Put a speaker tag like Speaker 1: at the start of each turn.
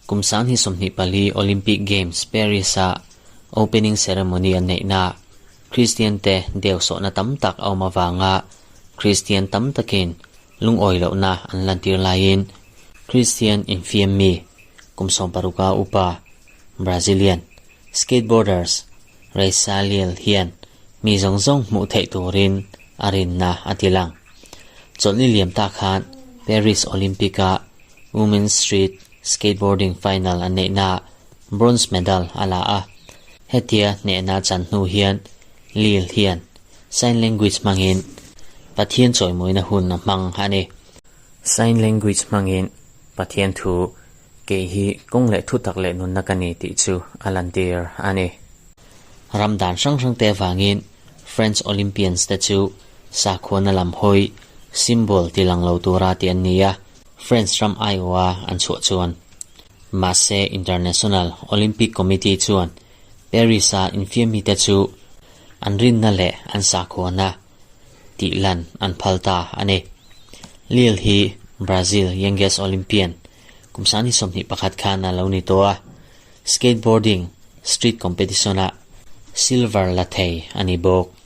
Speaker 1: Kum 2024 Olympic Games Paris-a opening ceremony an neihnaah Kristiante deusawhna tam tak a awm avanga Kristian tam takin lungawi lohna an lantir laiin Kristian infiam mi kum 16 a upa Brazilian skateboarders Rayssa Leal hian mi zawng zawng hmuh theih turin a rinna a ti lang. Chawlhni liam ta khan Paris Olympic-a Women's Street Skateboarding Final an neihnaah bronze medal a la a. Hetia hnehna chan hnu hian Leal hian sign language hmangin Pathian chawimawina hun a hmang a ni. Sign language hmangin Pathian thu kei hi kawng leh thu tak leh nunna ka ni tih chu a lantir a ni. Ram dan hrang hrang te avangin French Olympians te chu sakhuana lam hawi symbol ti lang lo tura tih an ni a, French ram aiawha an chhuah chuan. Mahse International Olympic Committee chuan Paris-a infiammi te chu an rinna leh an sakhuana tih lan an phal ta a ni. Lille hi Brazil youngest Olympian kum 2021 khan a lo ni tawh a, skateboarding street competition-ah silver la thei a ni bawk.